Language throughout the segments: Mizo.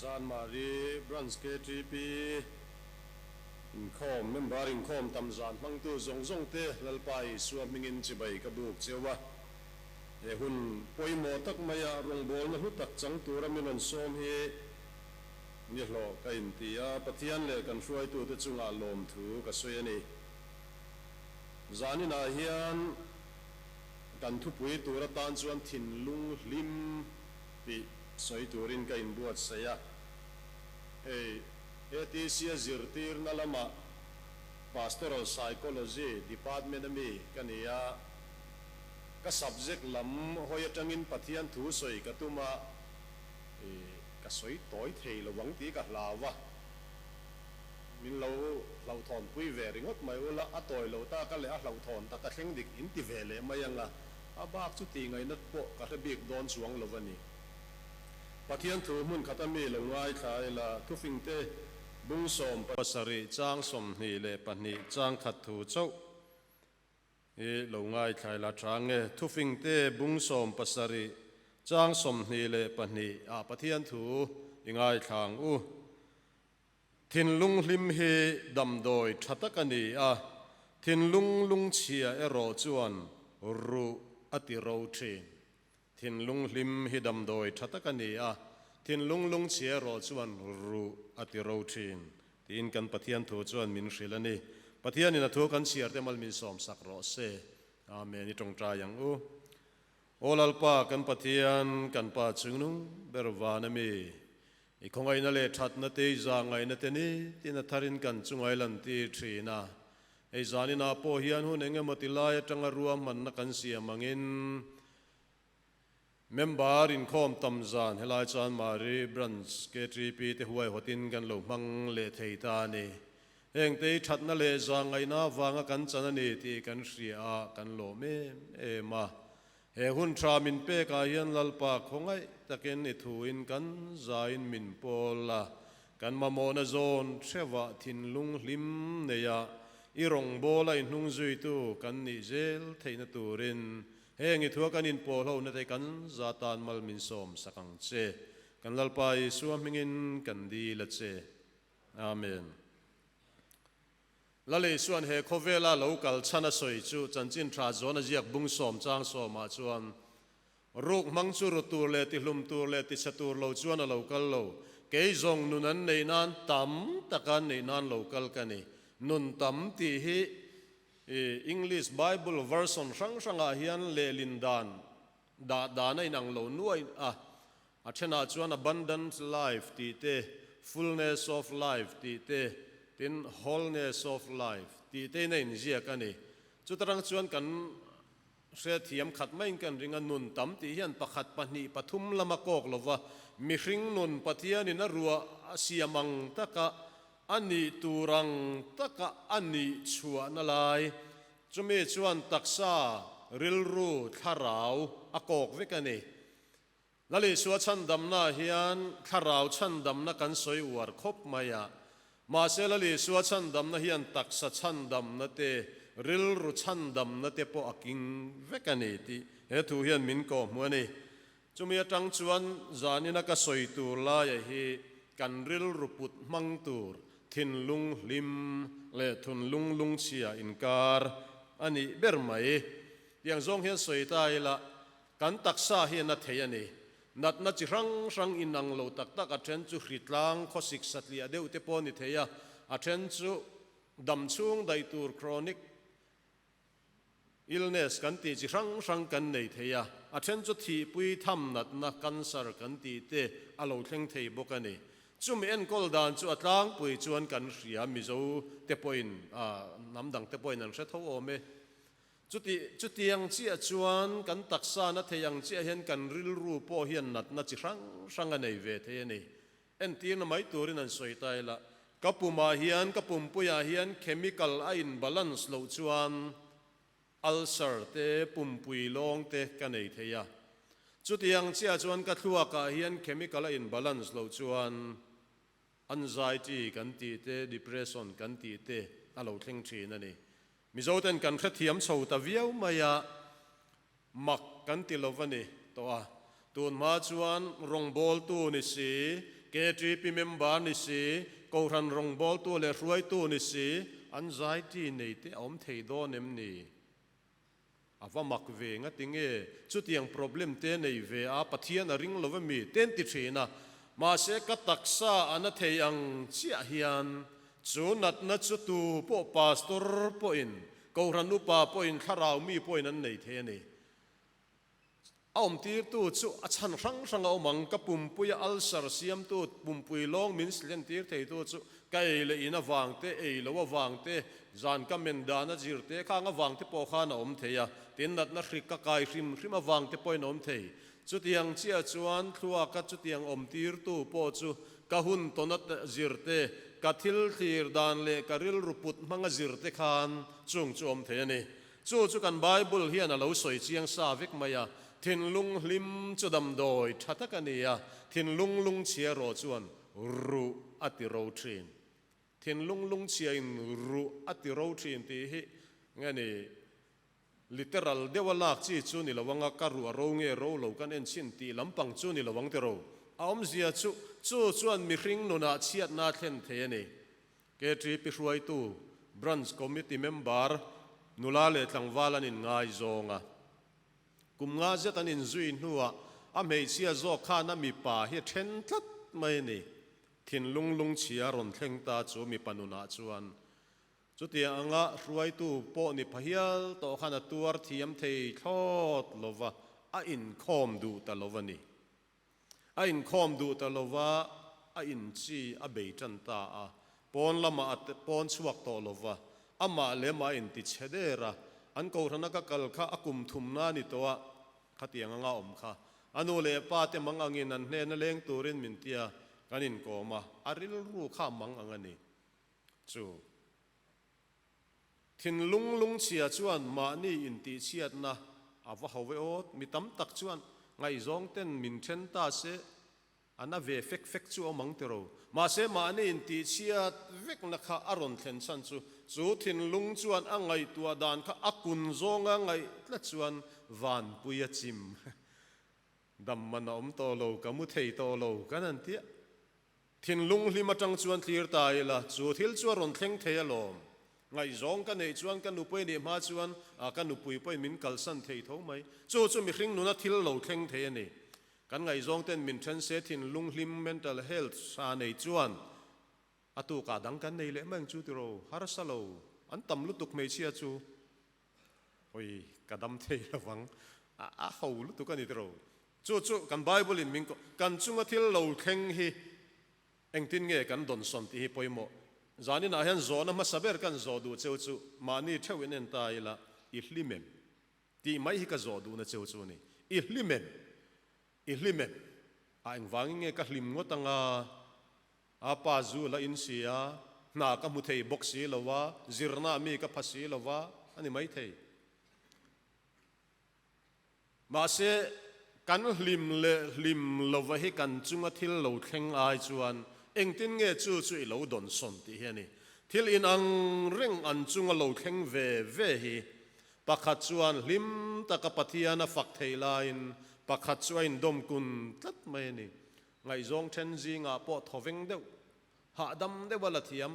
Chanmari Branch KTP inkhawm member inkhawm tam zan hmangtu zawng zawng te Lalpa Isua hmingin chibai ka buk cheu a. He hun pawimawh tak maia rawngbawlna hlu tak chang tura min rawn sawm hi ni hlawh ka inti a, Pathian leh kan hruaitute chungah lawmthu ka sawi a ni. Zaninah hian kan thupui tur atan chuan thinlung hlim tih sawi turin ka inbuatsaih a. Hei ATC a zirtirna lamah Pastoral Psychology Department a mi ka ni a, ka subject lam hawi atangin Pathian thu sawi ka tum a, ka sawi tawi thei lo ang tih ka hlau a. Min lo hlauhthawnpui ve ringawt mai ula, a tawi lo tak a leh a hlauhthawn tak a thleng dik in ti ve leh mai ang a, a bak chu tih ngaihna pawh ka hre bik dawn chuang lo a ni. Pathian thu hmun khata mi lo ngaithla ila, thufingte bung 72 chang 22 chang khat thu chauh I lo ngaithla ila tha nge? Thufingte bung 70 chang 22 ah Pathian thu i ngaithla ang u. Thinlung hlim hi damdawi tha tak a ni a, thinlung lungchhia erawh chuan ruh a ti ro thin. Thinlung hlim hi damdawi tha tak a ni a, thinlung lungchhia erawh chuan ruh a ti ro thin, tiin kan Pathian thu chuan min hrilh a ni. Pathianin a thu kan chhiar te mal min sawmsak rawh se. Amen. I tawngtai ang u. Aw Lalpa kan Pathian, kan Pa chungnung ber van a mi, i khawngaihna leh thatna te i zahngaihna te ni tin a tharin kan chungai lan tir thin a. Hei zaninah pawh hian hun eng emaw ti lai atanga ruahmanna kan siam angin member inkhawm tam zan helai chuan Mari Branch KTP te huaihawtin kan lo hmang leh thei ta a ni. Hengte i thatna leh zahngaihna avanga kan chan a ni tih kan hria a, kan lawm em em a. He hun tha min pekah hian Lalpa khawngaih takin i thuin kan zain min pawl a, kan mamawhna zawn hrevah thinlung hlim neia i rawngbawla i hnung zuitu kan nih zel theihna turin heng i thua kan inpawlhona te kan za tan mal min sawm sak ang che. Kan Lalpa Isua hmingin kan dil a che. Amen. Lalei chuan he khawvela lo kal chhan a sawi chu chanchin tha zawn a ziak bung sawm chang sawmah chuan, Ruk hmang chu ru tur leh tihlum tur leh tichhe tur lo chuan a lo kal lo. Kei zawng nun an neih nan tam taka an neih nan lo kal ka ni. Nun tam tih hi English Bible version hrang hrangah hian lehlin dan dah dan a inang lo nuai a. A thenah chuan abundant life tih te, fullness of life tih te, tin wholeness of life tih tein a inziak a ni. Chutarang chuan kan hrethiam khat maiin kan ring a, nun tam tih hian pakhat, pahnih, pathum lama kawk lova mihring nun Pathianin a ruah a siam ang taka a nih tur ang taka a nih chhuahna lai, chumi chuan taksa, rilru, thlarau a kawk vek a ni. Lal Isua chhandamna hian thlarau chhandamna kan sawi uar khawp mai a. Mahse Lal Isua chhandamna hian taksa chhandamna te, rilru chhandamna te pawh a king vek a ni tih he thu hian min kawhhmuh a ni. Chumi atang chuan zanina ka sawi tur laia hi kan rilru put hmang tur thinlung hlim leh thunlung lungchhia inkar a nih ber mai. Tiang zawng hian sawi ta ila, Kan taksa hi a na thei a ni. Natna chi hrang hrang inang lo tak tak a then chu hritlang, khawsik satliah deuh te pawh a ni thei a, a then chu dam chhung daih tur chronic illness kan tih chi hrang hrang kan nei thei a, a then chu thihpui tham natna, cancer kan tih te a lo thleng thei bawk a ni. Chumi enkawl dan chu a tlangpui chuan kan hria, Mizo te pawhin, hnam dang te pawhin an hre tho awm e. Chuti, chutiang chiah chuan kan taksa na thei ang chiah hian kan rilru pawh hian natna chi hrang hrang a nei ve thei a ni. Entirna mai turin an sawi ta ila, ka pumah hian, ka pumpuiah hian chemical a in balance loh chuan ulcer te, pumpui lawng te ka nei thei a. Chutiang chiah chuan ka thluakah hian chemical a in balance loh chuan anxiety kan tih te, depression kan tih te a lo thleng thin a ni. Mizo ten kan hrethiam chho ta viau mai a, mak kan ti lo va ni tawh a. Tun hma chuan rawngbawltu ni si, KTP member ni si, Kohhran rawngbawltu leh hruaitu ni si, anxiety nei te a awm thei dawn em ni? A va mak ve nga tinge chutiang problem te nei ve a, Pathian a ring lo emi te an ti thin a, mahse ka taksa a na thei ang chiah hian chu natna chu tu pawh pastor pawhin, Kohhran upa pawhin, thlarau mi pawhin an nei thei a ni. A awmtirtu chu a chhan hrang hrang a awm ang, ka pumpuia ulcer siamtu, pumpui lawng min thlentir theitu chu ka ei leh in avang te, ei lo avang te, zan ka men dan a zir te khang avang te pawh khan a awm thei a, tin natna hrik ka kai hrim hrim avang te pawhin a awm thei. Chutiang chiah chuan thluaka chutiang awmtirtu pawh chu ka hun tawna zir te, ka thil thlir dan leh ka rilru put hmanga zir te khan chung chu awm thei a ni. Chu chu kan Bible hian a lo sawi chiang sa vek mai a, thinlung hlim chu damdawi tha tak a ni a, thinlung lungchhia rawh chuan ruh a ti ro thin. Thinlung lungchhia in ruh a ti ro thin tih hi nge ni literal deuha lak chi chu ni lo anga ka ruh a ro nge ro lo kan en chhin tih lampang chu ni lo ang tiro. A awmzia chu chu chuan mihring nunah chhiatna a thlen thei a ni. KTP hruaitu, Branch Committee member, nula leh tlangval an inngaizawng a. Kum nga zet an inzui hnuah a hmeichhia zawk khan a mipa hi a then tlat mai a ni. Thinlung lungchhia rawn thleng ta chu mipa nunah chuan chutiang anga hruaitu pawh ni pha hial tawh khan a tuar thiam thei thlawt lova, a inkhawm duh ta lo a ni. A inkhawm duh ta lova, a inchi a bei tan ta a. Pawn lamah a pawn chhuak tawh lova, amah lem a inti chhe der a. An kohhrana ka kal kha a kum thumna a ni tawh a, khatiang anga awm kha. A nu leh pa te mang angin an hnena leng turin min tia, kan inkawm a, a rilru kha mang ang a ni. Chu. Thinlung lungchhia chuan mahni intihchhiatna a va ho ve awt. Mi tam tak chuan ngaihzawng ten min then ta se, a na ve fek fek chu awm ang tiro. Mahse mahni intihchhiat vekna kha a rawn thlen chhan chu, chu thinlung chuan a ngaihtuah dan kha a kun zawnga ngaih tlat chuan vanpui a chim. Dam man a awm tawh lo, ka mu thei tawh lo kan han tia. Thinlung hlim atang chuan thlir ta ila, chu thil chu a rawn thleng thei alawm. Ngaihzawng ka neih chuan ka nupui nih hma chuan a ka nupui pawhin min kalsan thei tho mai. Chu chu mihring nuna thil lo thleng thei a ni. Kan ngaihzawng ten min then se thinlung hlim mental health tha nei chuan a tukah dang kan nei leh mai ang chu tiraw harsa lo an tam lutuk hmeichhia chu. Hawi ka dam thei lovang a ho lutuk a ni tiraw. Chu chu kan Bible in min kan chunga thil lo thleng hi engtin nge kan dawnsawn tih hi pawimawh. Zaninah hian zawhna hmasa ber kan zawh duh cheu chu mahni theuh in en ta ila i hlim em tih mai hi ka zawh duhna cheu chu a ni. I hlim em? I hlim em? A engvangin nge ka hlim ngawt anga a pa zu la in si a, hna ka hmu thei bawk si lo a, zirna mi ka pha si lo va a ni maithei. Mahse, kan hlim leh hlim lova hi kan chunga thil lo thleng ai chuan engtin nge chu chu i lo dawnsawn tih hi a ni. Thil inang reng an chunga lo thleng ve ve hi pakhat chuan hlim taka Pathian a fak thei laiin pakhat chu a indawm kun tlat mai a ni. Ngaihzawng then zingah pawh thawveng deuh, hahdam deuha la thiam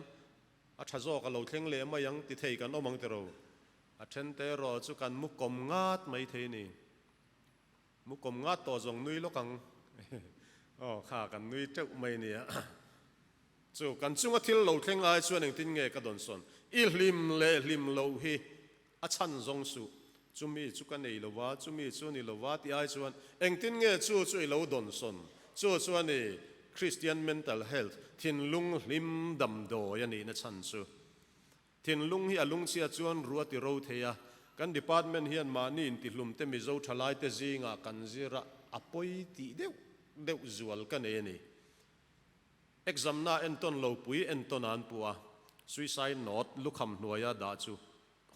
a tha zawk a lo thleng leh mai ang ti thei kan awm ang tiro. A then te erawh chu kan mu kawm ngat mai thei ni. Mu kawm ngat tawh zawng nui lawk ang. Aw kha kan nui teuh mai nia. Chu kan chunga thil lo thleng ai chuan engtin nge ka dawnsawn? I hlim leh hlim loh hi a chhan zawng suh. Chumi chu ka nei lova, chumi chu ni lova tih ai chuan engtin nge chu chu i lo dawnsawn? Chu chu a ni Christian mental health, thinlung hlim damdawi a nihna chhan chu. Thinlung hi a lungchhia chuan ruah ti ro thei a, kan department hian mahni intihlum te Mizo thalai te zingah kan zir a, a pawi tih deuh deuh zual ka nei a ni. Exam na entawn lo pui entawn an pu a, suicide note lukham hnuaia dah chu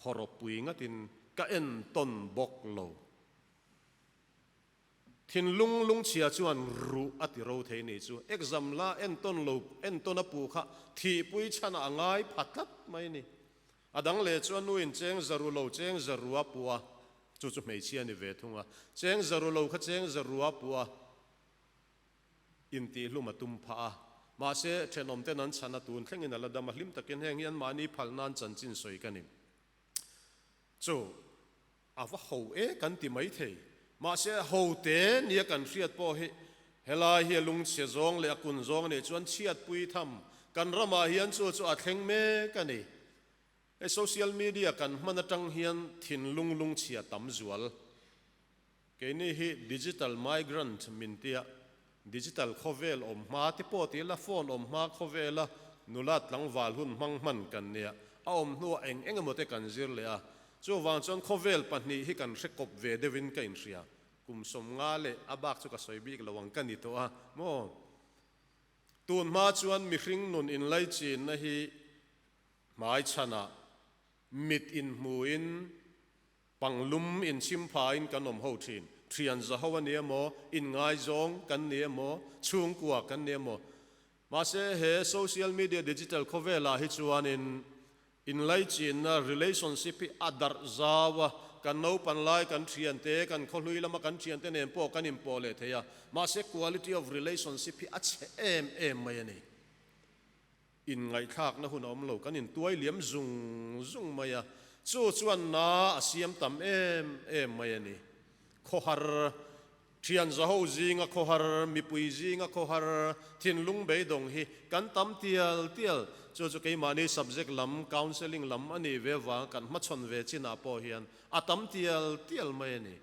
hawrawp pui ngatin ka entawn bawk lo. Thinlung lungchhia chuan ruh a ti ro thei nih chu. Exam la entawn lo entawn a puh kha thihpui chhanah a ngai pha tlat mai ni. A dang leh chu a nuin cheng za ru lo cheng za ru a puh a, chu chu hmeichhia a ni ve thung a, cheng za ru lo kha cheng za ru a puh a. Intihhlum a tum phah a. Mahse, thenawmten an chhan a tun thlengin a la dam a, hlim takin heng hi anmahni phal nan chanchin sawi ka ni. Chu, a va ho e kan ti maithei. Mahse, ho te nia kan hriat pawh hi helai hi a lungchhia zawng leh a kun zawng a nih chuan chhiatpui tham kan ramah hian chu chu a thleng mek a ni. Hei social media kan hman atang hian thinlung lungchhia tam zual. Keini hi digital migrant min tia, digital khawvel awm hma te pawh ti ila phone awm hma khawvela nula tlangval hun hmang hman kan nia, a awm hnuah eng eng emaw te kan zir leh a, chuvang chuan khawvel pahnih hi kan hre kawp ve deuhin ka inhria, kum 50 leh a bak chu ka sawi bik lo ang ka ni tawh a maw? Tun hma chuan mihring nun inlaichinna hi hmai chhanah mit inhmuin Panglum inchhim phain kan awm ho thin. Thian za ho a ni emaw, inngaizawng kan ni emaw, chhungkua kan ni emaw. Mahse he social media digital khawvelah hi chuanin inlaichinna, relationship, hi a darh zau a, kan naupan lai kan thiante, kan khawhlui lama kan thiante nen pawh kan inpawh leh thei a. Mahse quality of relationship hi a chhe em em mai a ni. Inngaihthlakna hun a awm lo, kan intuai liam zung zung mai a, chu chuan na a siam tam em em mai a ni. Khawhar, thian zaho zinga khawhar, mipui zinga khawhar, thinlung beidawng hi kan tam tial tial. Chu chu keimahni subject lam, counselling lam a nih ve vanga kan hmachhawn ve chinah pawh hian a tam tial tial mai a ni.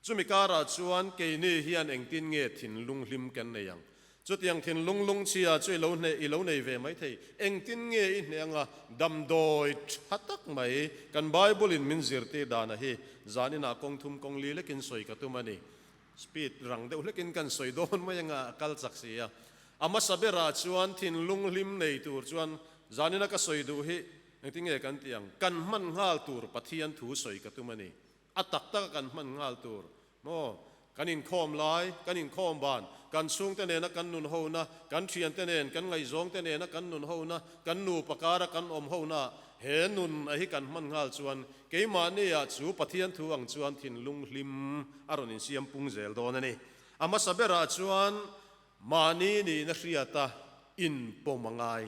Chumi karah chuan keini hian engtin nge thinlung hlim kan nei ang? Chutiang thinlung lungchhia chu i lo hneh, i lo nei ve mai thei. Engtin nge i hneh anga damdawi tha tak mai kan Bible-in min zirtir dana hi zaninah kawng thum kawng li lekin sawi ka tum a ni. Speed rang deuh hlekin kan sawi dawn mai anga a kal chak si a. A hmasa berah chuan thinlung hlim nei tur chuan zanina ka sawi duh hi engtin nge kan tih ang? Kan hman nghal tur Pathian thu sawi ka tum a ni. A tak taka kan hman nghal tur maw? Kan inkhawm lai, kan inkhawm ban, kan chhungte nena kan nun hona, kan thiante nen, kan ngaihzawngte nena kan nun hona, kan nupa kara kan awm hona, he nun a hi kan hman nghal chuan keimahniah chu Pathian thu ang chuan thinlung hlim a rawn insiam pung zel dawn a ni. A hmasa berah chuan mahni nihna hriata inpawm a ngai.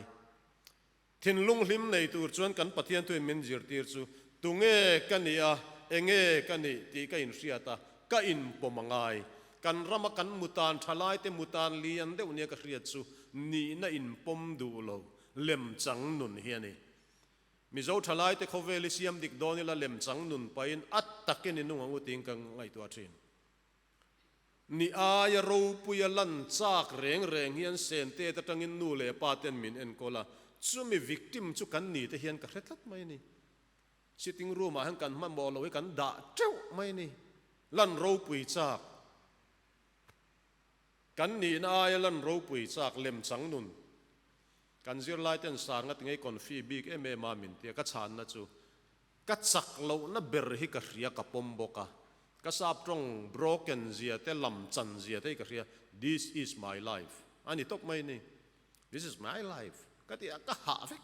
Thinlung hlim nei tur chuan kan Pathian thuin min zirtir chu tunge ka nih a, enge ka nih tih ka inhriat a, ka inpawm a ngai. Kan rama kan mutan thalaite mutan lian deuh nia ka hriat chu nihna inpawm duh lo lemchang nun hi a ni. Mizo thalaite khawvel i siam dik dawn ila lemchang nun pahin a takin i nung ang u tiin ka ngaihtuah thin. Ni aia ropuia lan chak reng reng hian Sente te atangin nu leh pa ten min enkawl a, chumi victim chu kan ni te hian ka hre tlat mai a ni. Sitting room ah hian kan hmanhmawh lo hi kan dah teuh mai a ni. Lan ropui chak, kan nihna aia lan ropui chak lemchang nun kan zirlai ten sar nga tingei confi bik em em a min tia ka chhanna chu Ka chak lohna ber hi ka hria ka pawm bawk a, ka sap tawng broken zia te lam chan zia te hi ka hria, this is my life a ni tawp mai ni, this is my life ka ti a ka hah vek.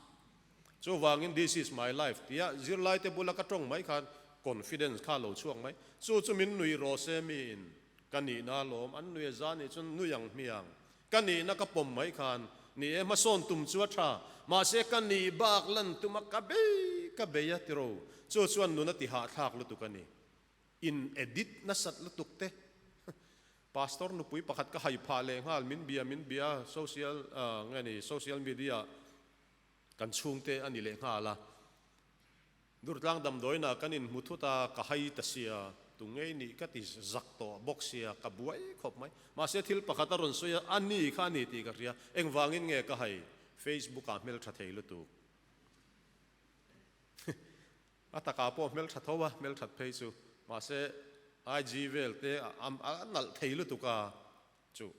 Chuvangin this is my life tia zirlai te bula ka tawng mai khan confidence kha a lo chhuak mai, chu chu min nui rawh se miin ka nihna alawm an nui a za nih chuan nui ang hmiang Ka nihna ka pawm mai khan, ni e, hmasawn tum chu a tha, mahse ka nih bak lan tuma ka bei ka bei a tiro, chu chuan nun a ti hahthlak lutuk a ni. In edit nasat lutuk te. Pastor nupui pakhat ka hai phah leh nghal, min bia min bia social nge ni social media kan chhungte a ni leh nghal a. Durtlang damdawiinah kan inhmu thut a, ka hai ta sia, tu ngei nih ka ti zak tawh bawk sia, ka buai khawp mai. Mahse thil pakhat a rawn sawi a, a ni kha a ni tih ka hria, engvangin nge ka hai Facebook ah hmeltha thei lutuk. A takah pawh hmeltha tho a, hmelthat phei chu, mahse IG vel te a nalh thei lutuk a chu.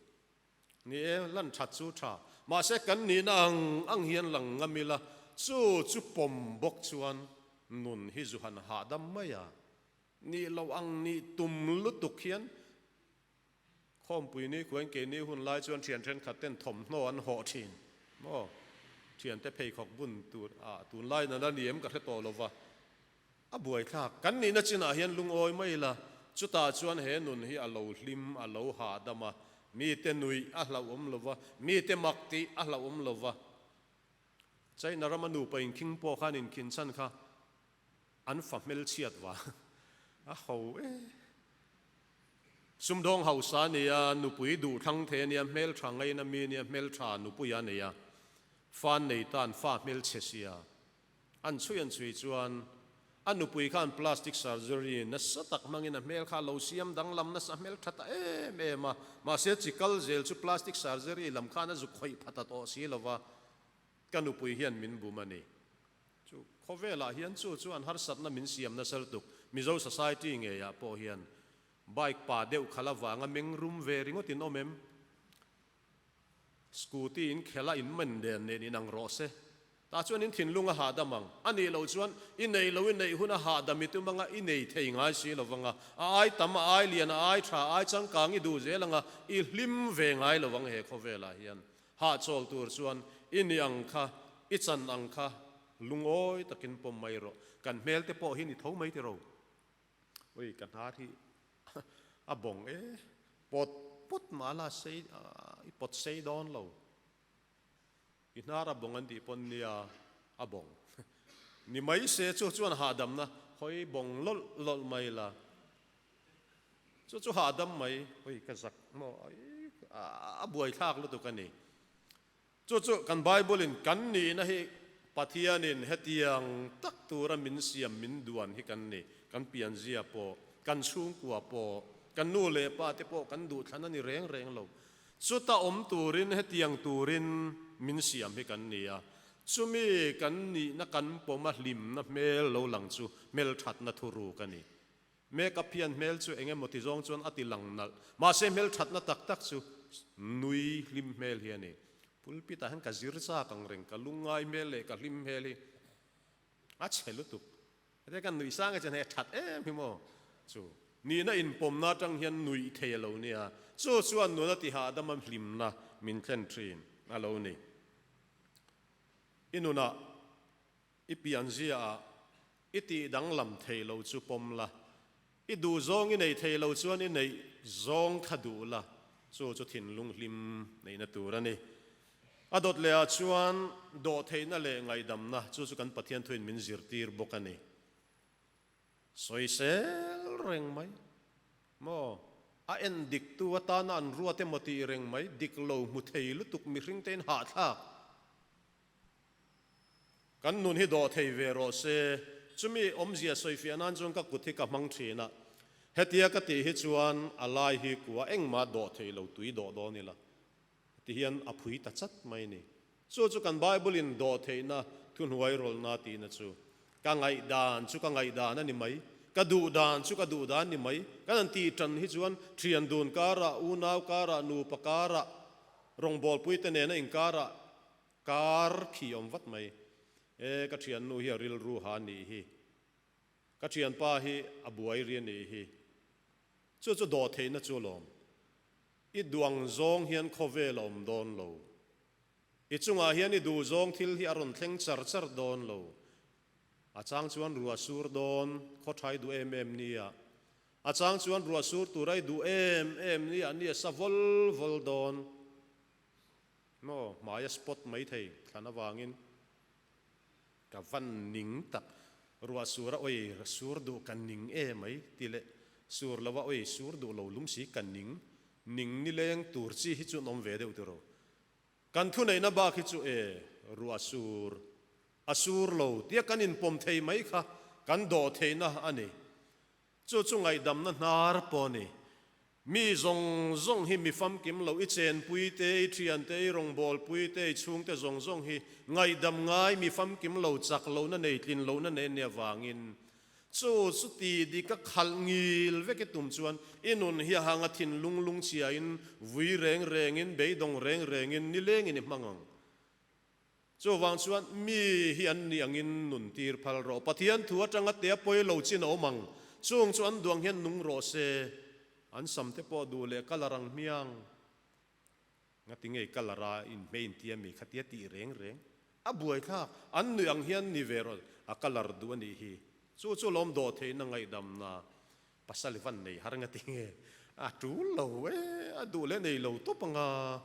Ni e, lan that chu tha. Mahse kan nihna ang ang hian lang ngam ila, chu chu pawm bawk chuan nun hi zu han hahdam mai a. Nih loh ang nih tum lutuk hian khawmpui ni khuain keini hun lai chuan thian thenkhat ten thawmhnaw an hawh thin maw? Thiante pheikhawk bun tur ah tunlai nana ni em ka hre tawh lova. A buaithlak. Kan nihna chinah hian lungawi mai ila, chutah chuan he nun hi a lo hlim, a lo hahdam a. Mite nuih a hlauhawm lo va, mite mak tih a hlauhawm lo va. China rama nupa inkhing pawh khan inkhin chhan kha an fa hmelchhiat vang a ho e. Sumdawng hausa a ni a, nupui duh thlang thei a nia, hmeltha ngaina mi a nia, hmeltha nupui a nei a, fa an nei tan fa hmelchhe sia. An chhui an chhui chuan a nupui khan plastic surgery nasa tak hmangin a hmel kha a lo siam danglam nasa hmeltha ta em em a, mahse chi kal zel chu plastic surgery lam khan a zu khawih pha ta tawh si lova, ka nupui hian min bum a ni. Chu khawvelah hian chu chuan harsatna min siam nasa lutuk, Mizo society ngeiah pawh hian bike pa deuh khalh avanga meng rum ve ringawt in awm em? Scooty in khelh a in men den nen in ang rawh se. Tah chuan in thinlung a hahdam ang. A nih loh chuan i nei lo i neih hun a hahdam i tum anga i nei thei ngai si lo vang a. A ai tam, a ai lian, a ai tha, a ai changkang i duh zel anga i hlim ve ngai lo vang he khawvelah hian. Hahchawl tur chuan i ni ang kha, i chan ang kha lungawi takin pawm mai rawh. Kan hmel te pawh hi ni tho mai tiro. Ui ka hnar hi a bawng e, pawt pawt mah la sei i pawt sei dawn lo. I hnar a bawng an tih pawn nia a bawng ni mai se chu chuan hahdamna hawi bawng lawlh lawlh mai la. Chu chu hahdam mai, ui ka zak maw a buaithlak lutuk a ni. Chu chu kan Bible-in kan nihna hi Pathianin hetiang tak tura min siam min duan hi kan ni. Kan pianzia pawh, kan chhungkua pawh, kan nu leh pa te pawh kan duhthlan a ni reng reng lo. Chuta awm turin hetiang turin min siam hi kan ni a. Chumi kan nihna kan pawma hlimna hmel lo lang chu hmelthatna thuruk a ni. Makeup hian hmel chu eng emaw ti zawng chuan a ti lang nalh. Mahse hmelthatna tak tak chu nui hlim hmel hi a ni. Pulpit ah hian ka zir chak ang reng, ka lungngai hmel leh ka hlim hmel hi a chhe lutuk. Hete kan nuih sang e chuan hei a that em hi maw chu. Nihna inpawmna atang hian nuih thei a lo nia. Chu chuan nuna ti hahdam a hlimna min thlen thin a lo ni. I nunah I pianzia ah i tih danglam thei lo chu pawm la, i duh zawng i neih thei lo chuan i neih zawng kha duh la, chu chu thinlung hlim neihna tur a ni. A dawt leh ah chuan dawhtheihna leh ngaihdamna chu chu kan Pathian thuin min zirtir bawk a ni. Sawisel reng mai maw? A en diktu atana an ruat emaw tih reng mai, dik lo hmu thei lutuk mihring tein hahthlak. Kan nun hi dawh thei ve rawh se. Chumi awmzia sawifiah nan chuan ka kut hi ka hmang thin a. Hetia ka tih hi chuan a lai hi kua engmah dawh thei lo tui dawh dawn ila ti hian a phui ta chat mai ni. Chu chu kan Bible in dawh theihna thuhnuai rawlna tihna chu ka ngaihdan chu ka ngaihdan a ni mai, ka duh dan chu ka duh dan ni mai. Kan han tih tan hi chuan thian dun karah, unau karah, nupa karah, rawngbawlpuite nena inkarah, Kar khi awm vat mai. E, ka thiannu hi a rilru ha nih hi. Ka thianpa hi a buai ri a nih hi. Chu chu dawh theihna chu alawm. I duang zawng hian khawvel a awm dawn lo. I chungah hian i duh zawng thil hi a rawn thleng char char dawn lo. A chang chuan ruah sur dawn, khawthai duh em em nia. A chang chuan ruah sur tur a i duh em em nia, nia sa vawl vawl dawn. Maw, hmai a spot mai thei thlan avangin ka van ning tak. Ruah sur a oi sur duh ka ning e mai ti leh sur lo a oi sur duh lo lum si ka ning ning nileng tur chi hi chu an awm ve deuh tiraw. Kan thuneihna bak hi chu e ruah sur a sur lo tia kan inpawm thei mai kha kan dawh theihna a ni. Chu chu ngaihdamna hnar pawh a ni. Mi zawng zawng hi mi famkim lo, i chenpui te, i thian te, i rawngbawlpui te, i chhungte zawng zawng hi ngaihdam ngai mi famkim lo, chak lohna nei, tlin lohna nei ania vangin chu chu ti dik a khalh ngil vek i tum chuan i nun hi a hang a thinlung lungchhiain vui reng rengin, beidawng reng rengin nilengin i hmang ang. Chuvang chuan mi hi an nih angin nun tir phal rawh. Pathian thu atanga tea pawi lo chin a awm ang. Chung chu an duang hian nung rawh se. An sam te pawh duh leh colour ang hmiang. Ngati ngei colour a inhmeh intia mi khatia tih reng reng. A buaithlak. An nuih ang hian ni ve rawh. A colour duh a nih hi. Chu chu lawm dawh theihna ngaihdamna. Pasal i van nei har ngati nge? A tul lo e, a duh leh nei lo tawp anga.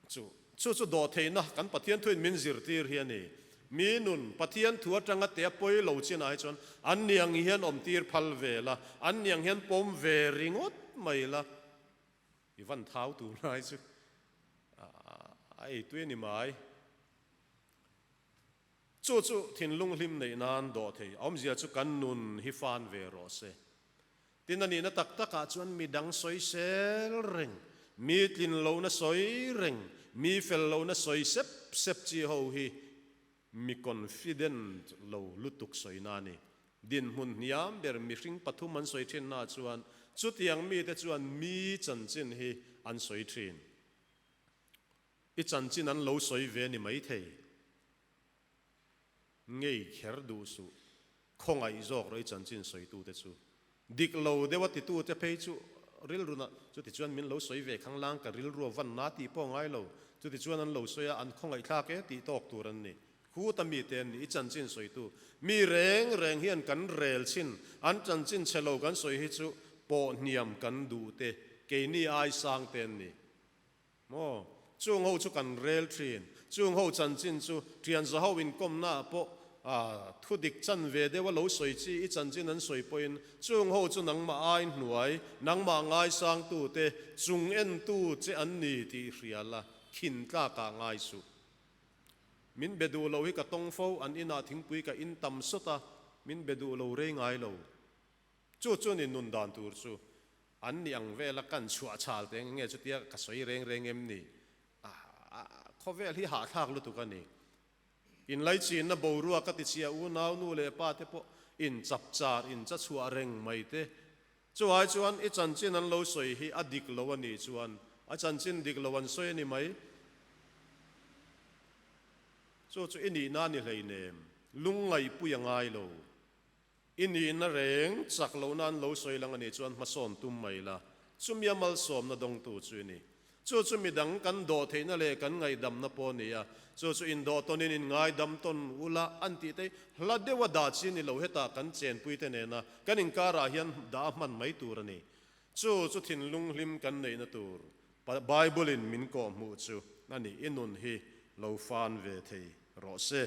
Chu chu chu dawhtheihna kan Pathian thuin min zirtir hi a ni. Mi nun Pathian thu atanga te a pawi lo chinah hi chuan an ni ang hian awmtir phal ve la, an ni ang hian pawm ve ringawt mai la, i van thau tur lai chu a eitui a ni mai. Chu chu thinlung hlim neih nan dawhthei a awmzia chu kan nun hi fan ve rawh se. Tin, a nihna tak takah chuan mi dang sawi sel reng, mi tlin lohna sawi reng, mi fel lohna sawi sep sep chi ho hi mi confident lo lutuk sawina a ni. Dinhmun hniam ber mihring pathum an sawi thinnaah chuan chutiang mite chuan mi chanchin hi an sawi thin. I chanchin an lo sawi ve ni maithei. Ngei kher duh suh. Khawngaih zawk rawh i chanchin sawitute chu. Dik lo deuha titute phei chu rilruna chuti chuan min lo sawi ve khanglang ka rilrua van na tih pawh ngai lo. Chuti chuan an lo sawi a, an khawngaihthlak e tih tawk tur an ni. Khuta mite an ni, i chanchin sawitu. Mi reng reng hian kan rel chin, an chanchin chhe lo kan sawi hi chu pawh hniam kan duh te, keini ai sang te an ni. Maw? Chung ho chu kan rel thin. Chung ho chanchin chu thian za ho inkawmna ah pawh thu dik chan ve deuh a lo sawi chi i chanchin an sawi pawhin chung ho chu nangmah ai hnuai, nangmah ngaisangtu te chung entu che an ni tih hria la, khin tlak ah ngai suh. Min be duh lo hi ka tawng fo, an inah thingpui ka in tam sawt a, min be duh lo rei ngai lo. Chu chu ni nun dan tur chu an ni ang vela kan chhuah chhal te nge chutia ka sawi reng reng em ni? Khawvel hi hahthlak lutuk a ni. Inlaichinna boruak ka ti chhia unau nu leh pa te pawh in chap char in cha chhuah reng mai te. Chu ai chuan i chanchin an lo sawi hi a dik lo a nih chuan a chanchin dik lo an sawi a ni mai. Chu chu i nihna a ni hleinem lungngaihpui a ngai lo. I nihna reng chak lohna an lo sawi lang a nih chuan hmasawn tum mai la, chumia malsawmna dawngtu chu i ni. Chu chu midang kan dawh theihna leh kan ngaihdamna pawh a ni a, chu chu indawh tawnin in ngaidam tawn ula an tih te hla deuha dah chi ni lo hetah kan chenpuite nena kan inkarah hian dah a hman mai tur a ni. Chu chu thinlung hlim kan neihna tur Bible-in min kawhhmuh chu a ni. I nun hi lo fan ve thei rawh se.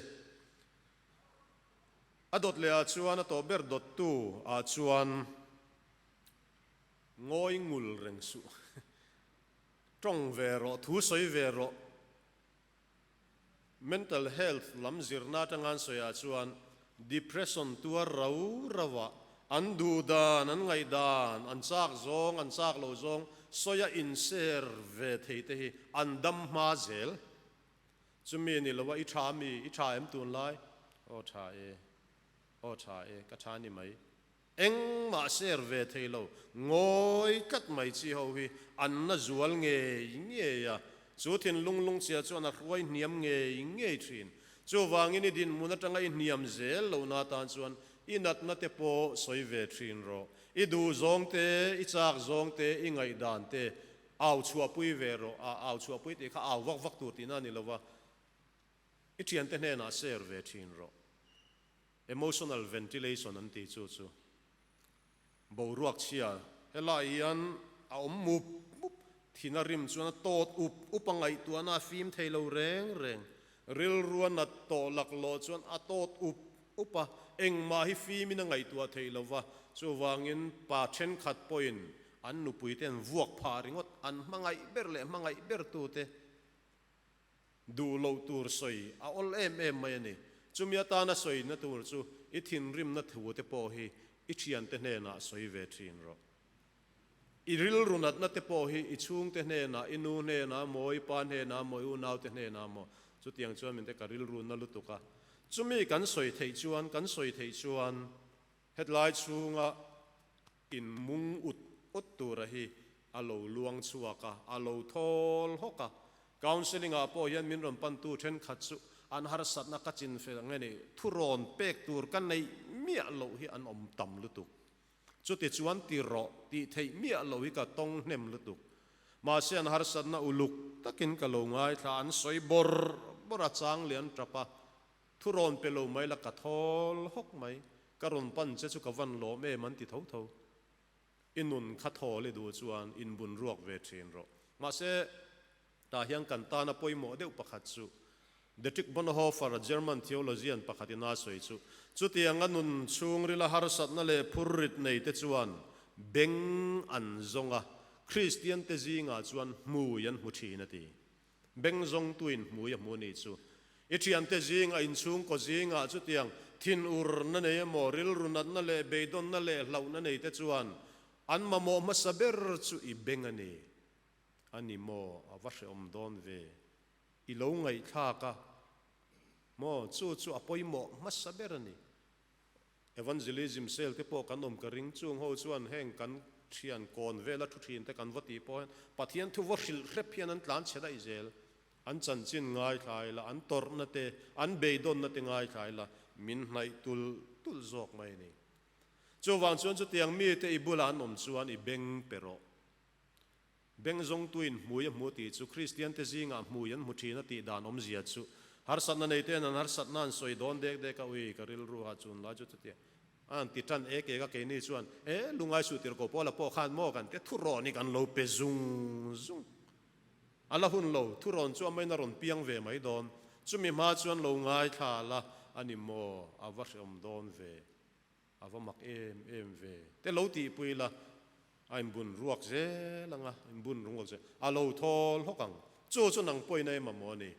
A dawt leh ah chuan a tawh ber dawttu ah chuan ngawi ngul reng suh. Tawng ve rawh, thu sawi ve rawh. Mental health lam zirna atanga an sawi ah chuan depression tuar rau rau ah an duh dan, an ngaih dan, an chak zawng, an chak lo zawng sawi a inser ve thei te hi an dam hma zel. Chumi ni lo a, i tha mi? I tha em tunlai? Aw tha e, aw tha e, ka tha ni mai. Engmah share ve thei lo, ngawi tlat mai chi ho hi an na zual ngei ngei a, chu thinlung lungchhia chuan a hruai hniam ngei ngei thin. Chuvangin i dinhmun atanga i hniam zel lohna atan chuan i natna te pawh sawi ve thin rawh. I duh zawng te, i chak zawng te, i ngaihdan te Au chhuahpui ve rawh, a au chhuahpui tih kha au vak vak tur tihna a ni lo va, i thiante hnenah share ve thin rawh. Emotional ventilation an tih chu chu boruak chhia helai hian a awm mup mup, thin a rim chuan a tawt up up a, ngaihtuahna a fim thei lo reng reng, rilrua nat tawh laklawh chuan a tawt up up a, engmah hi fimin a ngaihtuah thei lo va, chuvangin pa thenkhat pawhin An nupuite an vuak phah ringawt, an hmangaih ber leh hmangaih bertute duh loh tur sawi a awl em em mai a ni. Chumi atana sawina tur chu i thinrimna thute pawh hi i thiante hnenah sawi ve thin rawh. I rilru natna te pawh hi i chhungte hnenah, i nu hnenah maw, i pa hnenah maw, i unaute hnenah maw, chutiang chuan minte ka rilru na lutuk a. Chumi kan sawi theih chuan, kan sawi theih chuan Hetlai chhunga in mung ut ut tura hi a lo luang chhuak a, a lo thawl hawk a. Counselling ah pawh hian min rawn pantu thenkhat chu an harsatna ka chin fel nge ni, thurawn pek tur ka neih miah loh hi an awm tam lutuk. Chuti chuan ti rawh tih theih miah loh hi ka tawng hnem lutuk. Mahse an harsatna uluk takin ka lo ngaithla, an sawi bawrh bawrh a, chang leh an tap a. Thu rawn pe lo mai la ka thawl hawk mai, ka rawn pan che chu ka van lawm em an ti tho tho. I nun kha thawl i duh chuan inbun ruak ve thin rawh. Mahse, tah hian kan tana pawimawh deuh pakhat chu Dietrich Bonhoeffer, German theologian pakhatin a sawi chu, Chutianga nun chhungrila harsatna leh phurrit nei te chuan beng an zawng a, Kristian te zingah chuan hmui an hmu thin a ti. Beng zawngtuin hmui a hmu ni chu. I thiante zingah, inchhungkaw zingah chutiang thinurna nei emaw, rilru natna leh beidawnna leh hlauhna nei te chuan an mamawh hmasa ber chu i beng a ni. A ni maw? A va hrehawm dawn ve. I lo ngaihthlak a maw? Chu chu a pawimawh hmasa ber a ni. Evangelism sale te pawh kan awm ka ring. Chung ho chuan heng kan thian kawn vela thu thin te kan va tih pawh hian Pathian thu va hrilh hrep hian an tlan chhe daih zel. An chanchin ngaithlai la, an tawrhna te, an beidawnna te ngaithlai la, min hnaih tulh tulh zawk mai a ni. Chuvang chuan chutiang mite i bulah an awm chuan i beng pe rawh. Beng zawngtuin hmui a hmu tih chu Kristiante zingah hmui an hmu thin a tih dan awmzia chu harsatna nei ten an harsatna an sawi dawn dek dek a, ui ka rilru ha chun lai chu chutia a han ti tan ek ek a, keini chuan e lungai suh tir ko Paula pawh khan maw kan tia thurawn hi kan lo pe zung zung a la hun lo, thurawn chu amahin a rawn piang ve mai dawn, chumi hma chuan lo ngaithla la a ni maw a va hreawm dawn ve. A va mak em em ve. Te lo tihpui la, a inbun ruak zel ang a, inbun ruak zel, a lo thawl hawk ang. Chu chu nang pawhin a em amaw a ni.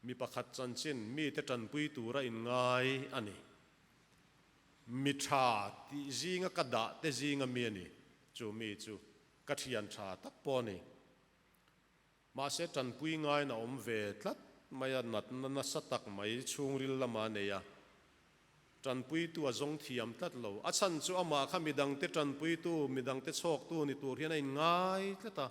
Mi pakhat chanchin mite tanpui tura inngai a ni. Mi tha tih zinga ka dah te zinga mi a ni. Chu mi chu ka thian tha tak pawh a ni. Mahse tanpui ngaiin a awm ve tlat mai a, natna nasa tak mai chhungril lama a nei a, tanpuitu a zawng thiam tlat lo. A chhan chu amah kha midangte tanpuitu, midangte chhawktu ni tur hian a inngai tlat a,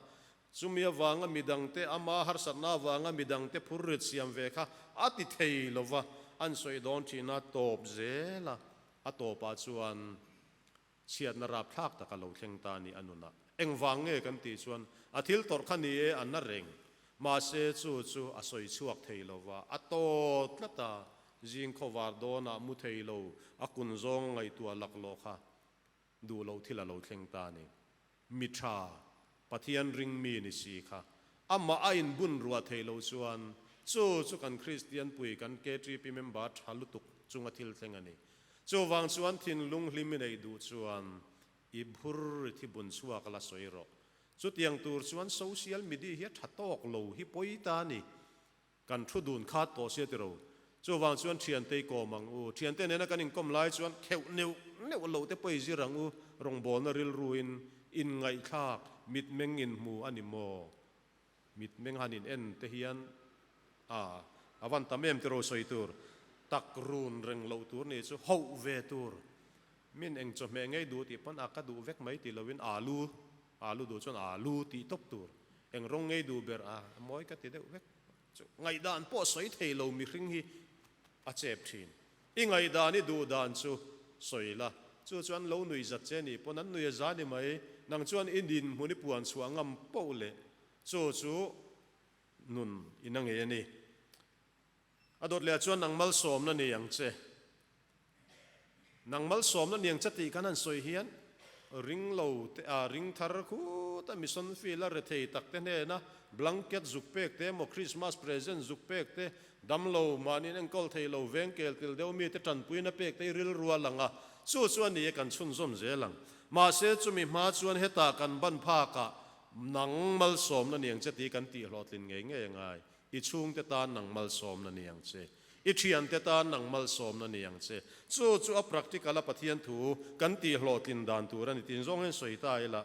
chumi avanga midangte ama harsatna avanga midangte phurrit siam ve kha a ti thei lo va, an sawi dawn thin a, tawp zel a, a tawpah chuan Chhiatna rapthlak tak a lo thleng ta a ni a nunah. Engvang nge kan tih chuan a thil tawrh kha ni e a na reng. Mahse chu chu a sawi chhuak thei lo va, a tawt tlat a, zing khawvar dawnah mu thei lo, a kun zawng a ngaihtuah laklawh kha duh loh thil a lo thleng ta a ni. Mi tha, Pathian ring mi ni si kha amah a inbun ruah thei lo chuan chu chu kan Kristian pui kan KTP member tha lutuk chunga thil thleng a ni. Chuvang chuan thinlung hlim i neih duh chuan i phur i thi bun chhuak la sawi rawh. Chutiang tur chuan social media hi a tha tawk lo hi pawi ta a ni. Kan thu dun khat tawh sia tiro. Chuvang chuan thiante i kawm ang u. Thiante nena kan inkawm lai chuan kheuh neuh neuh loh te pawh i zir ang u. Rawngbawlna rilruin inngaihthlak mitmeng inhmu a ni maw? Mitmeng han in en te hian a a van tam em tiraw sawi tur, tak run reng loh tur ni chu hoh ve tur. Min eng chawhmeh ngei duh tih pawn a ka duh vek mai ti loin alu, alu duh chuan alu tih tawp tur. Eng rawng ngei duh ber a mawi ka ti deuh vek chu. Ngaihdan pawh sawi thei lo mihring hi a chep thin. I ngaihdan i duh dan chu sawi la, chu chuan lo nui zat che nih pawn an nui a za ni mai, nang chuan i dinhmun i puan chhuah ngam poh leh chu chu nun in a ngei a ni. A dawt leh ah chuan nang malsawmna ni ang che. Nang malsawmna ni ang che tih kan han sawi hian ring lo te a ring thar khut a mission field a rethei tak te hnena blanket zuk pek te emaw Christmas present zuk pek te damlo mahni an enkawl thei lo veng kel tel deuh mi te tanpuina pek te hi rilru a lang a chu chu a ni e kan chhunzawm zel ang. Mahse chumi hma chuan hetah kan ban phakah nang malsawmna ni ang che tih kan tih hlawhtlin ngei ngei a ngai. I chhungte tan nang malsawmna ni ang che. I thiante tan nang malsawmna ni ang che. Chu chu a practical a Pathian thu kan tih hlawhtlin dan tur a ni tin zawng hian sawi ta ila.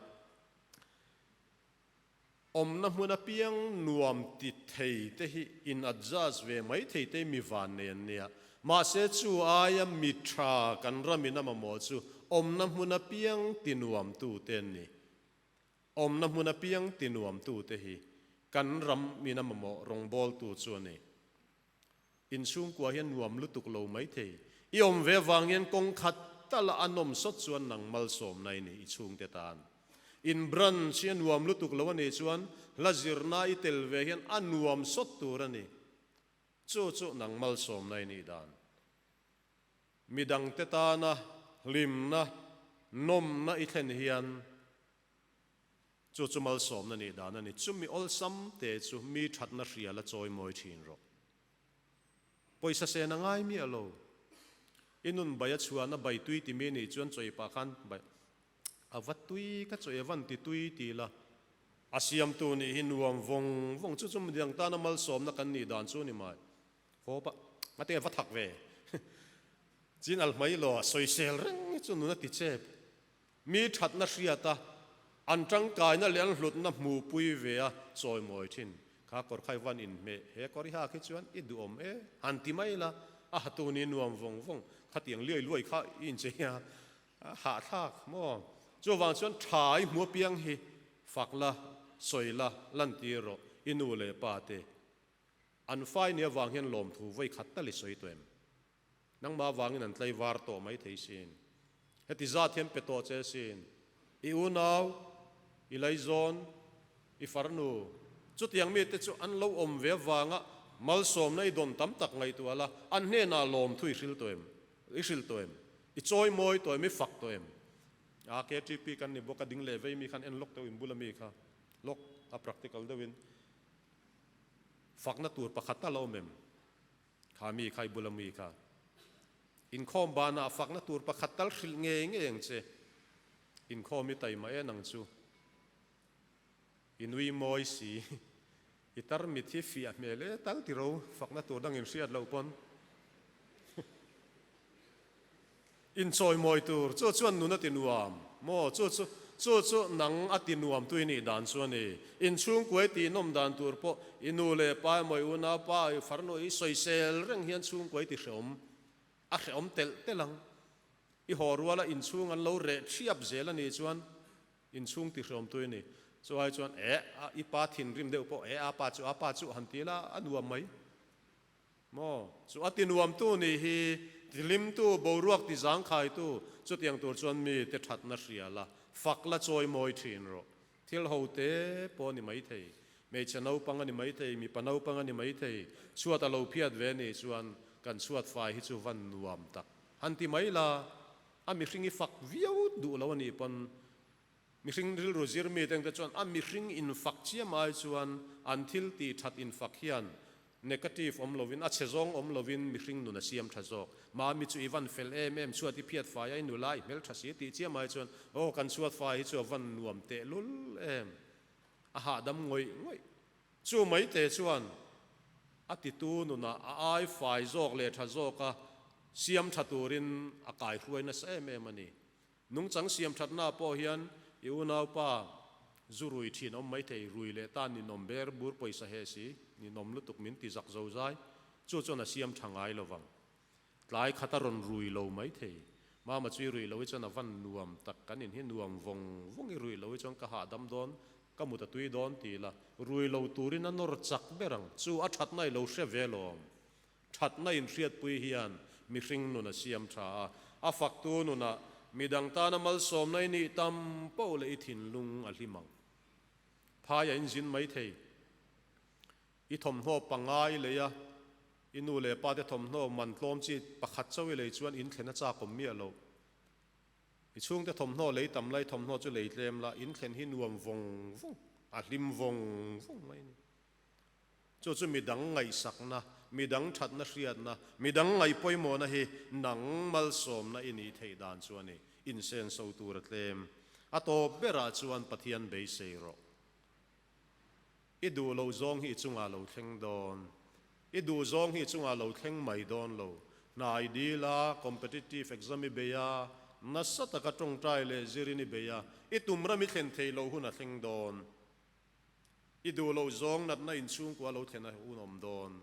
Awmna hmun apiang nuam ti thei te hi in adjust ve mai thei te mi van nei an nia. Mahse chu aia mi tha kan ramin a mamawh chu awmna hmun apiang ti nuam tu te an ni. Awmna hmun apiang ti nuam tu te hi kan ram min a mamawh rawngbawltu chu a ni. Inchhungkua hian nuam lutuk lo mai thei. I awm ve avang hian kawng khat tala a nawm sawt chuan nang malsawmna i ni i chhungte tan. In branch hi a nuam lutuk lo a nih chuan hla zirna i tel ve hian a nuam sawt tur a ni. Chu chu nang malsawmna i nih dan. Midangte tana hlimna, Nawmna i thlen hian chu chu malsawmna nih dan a ni. Chumi awlsam te chu mi thatna hria la chawi mawi thin rawh. Pawisa sen a ngai miah lo. I nun bai a chhuahna bai tui ti mi nih chuan chawi pah khan bai a va tui ka chawi a van ti tui ti la. A siamtu nih hi nuam vawng vawng chu chu midang tana malsawmna kan nih dan chu ni mai. Haw pah a te va thak ve. Chin al hmai lo a sawisel reng hi chu nun a ti chep. Mi thatna hriat a, an tangkaina leh an hlutna hmuhpui ve a chawimawi thin. Kha kawr kha i van inhmeh, he kawr i hak hi chuan i duhawm e, han ti mai la, a hatu ni nuam vawng vawng, khatiang liai luai kha i inchei a, a hahthlak maw? Chuvang chuan tha i hmu apiang hi fak la, sawi la, lantir rawh, i nu leh pa te An fai ni avang hian lawmthu vawi khat tal i sawi tawh em? Nangmah avangin an tlaivar tawh mai thei sin. Heti zat hian pe tawh che sin. I unau, i laizawn, i farnu, chutiang mite chu an lo awm ve avanga malsawmna i dawn tam tak ngaihtuah la, an hnenah lawmthu i hril tawh em? I hrilh tawh em? I chawi mawi tawh em? I fak tawh em? A KTP kan ni bawk a, ding leh vei mi khan en lawk deuh in bula mi kha lawk a practical deuhin. Fakna tur pakhat a lo awm em? Kha mi kha i bula mi kha. Inkhawm banah fakna tur pakhat tal hrilh ngei ngei ang che. Inkhawm i taima en ang chu. I nui mawi si. I tarmit hi fiah hmel e tal ti ro fakna tur dang in hriat loh pawn. Inchawimawi tur chu chuan nun a ti nuam maw? Chu chu chu chu nang a ti nuam tu i nih dan chu a ni. Inchhungkuai tih nawm dan tur pawh i nu leh pa emaw i unau pa i farnu i sawisel reng hian chhungkuai ti hreawm a hreawm telh telh ang. I haw ruala inchhung an lo reh thiap zel a nih chuan inchhung ti hreawm tu i ni. Chu ai chuan eh a i pa thinrim deuh pawh eh a pa chu a pa chu han ti la a nuam mai. Maw? Chu a tinuamtu nih hi tihlimtu, boruak tizangkhaitu, chutiang tur chuan mi te thatna hria la, fak la chawi mawi thin rawh. Thil ho te pawh a ni maithei, hmeichhe naupang a ni maithei, mipa naupang a ni maithei, chhuat a lo phiat ve nih chuan kan chhuat fai hi chu van nuam tak han ti mai la, a mihring i fak viau duh lo a nih pawn Mihring rilru zir mite te chuan a mihring infak chiam ai chuan an thil tih that infak hian negative awm lovin, a chhe zawng awm lovin mihring nun a siam tha zawk. Mami chu i van fel em em, chhuat i phiat fai a, i nula i hmel tha si tih chiam ai chuan aw kan chhuat fai hi chu a van nuam tehlul em, a hahdam ngawih ngawih. Chu mai te chuan a titu nunah a ai fai zawk leh tha zawka siam tha turin a kaihruai nasa em em a ni. Nungchang siam thatna pawh hian i unaupa zu rui thin awm maithei, rui leh tan ninawm ber bur pawisa he si, ninawm lutuk min ti zak zo zai, chu chuan a siam tha ngai lo vang. Tlai khat a rawn rui lo maithei. Mama chu i rui lo hi chuan a van nuam tak, kan in hi nuam vawng vawng i rui lo hi chuan ka hahdam dawn, ka mut a tui dawn ti la, rui lo turin a nawr chak ber ang, chu a thatna i lo hre ve lawm. Thatna inhriatpui hian mihring nun a siam tha a, a faktu nunah midang tana malsawmna i nih tam poh leh i thinlung a hlim ang. Phai a inzin mai thei. I thawmhnaw pangai lei a, i nu leh pa te thawmhnaw man tlawm chi pakhat chauh i lei chuan inthlen a chak awm miah lo. I chhungte thawmhnaw lei tam lai thawmhnaw chu lei tlem la, inthlen hi nuam vawng vawng, a hlim vawng vawng mai a ni. Chu chu midang ngaihsakna, midang thatna hriatna, midang ngaihpawimawhna hi nang malsawmna i nih theih dan chu a ni. Insenso tur a tlem. A tawp berah chuan Pathian beisei rawh. I duh loh zawng hi i chungah lo thleng dawn. I duh zawng hi i chungah lo thleng mai dawn lo. Hna i dil a, competitive exam i bei a, nasa taka tawngtai leh zirin i bei a, i tum ram i thlen theih loh hun a thleng dawn. I duh loh zawng natna inchhungkua lo thlen a hun awm dawn.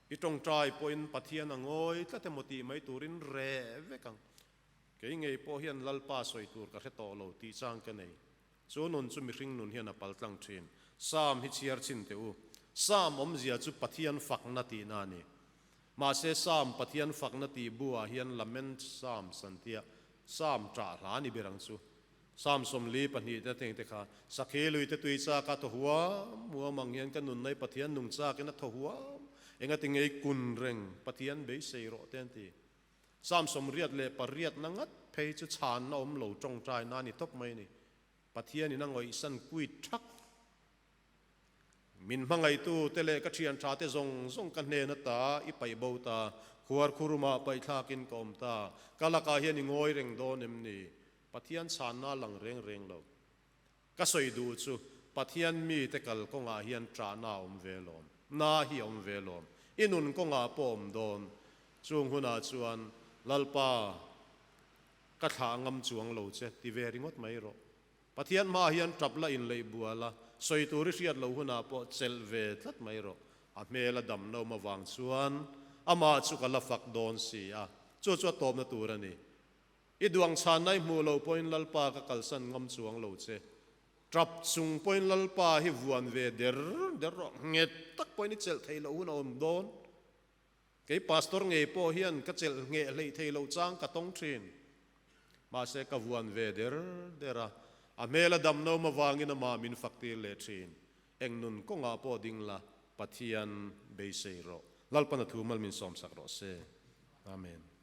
I tawngtai pawhin Pathian a ngawi tlat emaw tih mai turin reh vek ang. Kei ngei pawh hian Lalpa sawi tur ka hre tawh lo tih chang ka nei. Chu nun chu mihring nun hian a pal tlang thin. Psalm hi chhiar chhin teh u. Psalm awmzia chu Pathian fakna tihna a ni. Mahse Psalm Pathian fakna tih buah hian Lament Psalms an tia, Psalm ṭah hla ni ber ang chu. Psalm 42 te teng te kha, Sakhi lui te tui chak a thaw huam huam ang hian ka nun nei Pathian nung chak in a thaw huam, engati ngei kun reng Pathian beisei rawh te an ti. Psalm 88 na ngat phei chu chhanna awm lo tawngtaina a ni tawp mai a ni. Pathianin a ngawihsan kuit thak. Min hmangaihtu te leh ka thian tha te zawng zawng ka hnen ata i paih bo ta, khuar khurumah paihthlakin ka awm ta, ka lakah hian i ngawi reng dawn em ni? Pathian chhanna a lang reng reng lo. Ka sawi duh chu Pathian mite kal kawngah hian ṭahna a awm ve lawm, na hi a awm ve lawm, i nun kawngah pawh a awm dawn. Chung hunah chuan Lalpa ka thlah ngam chuang lo che ti ve ringawt mai rawh. Pathian hmaah hian ṭap la inleih bual a, sawi tur i hriat loh hunah pawh chelh ve tlat mai rawh. A hmel a dam nawm avang chuan amah chu ka la fak dawn si a, chu chu a tawpna tur a ni. I duang chhanna i hmuh loh pawhin Lalpa ka kalsan ngam chuang lo che. Ṭap chung pawhin Lalpa hi vuan ve der der rawh, nghet tak pawhin i chelh theih loh hun a awm dawn. Kei pastor ngei pawh hian ka chelh ngheh hleih thei loh chang ka tawng thin. Mahse ka vuan ve der der a, a hmel a dam no avangin amah min fak tir leh thin. Eng nun kawngah pawh ding la, Pathian beisei rawh. Lalpan a thu mal min sawmsak rawh se. Amen.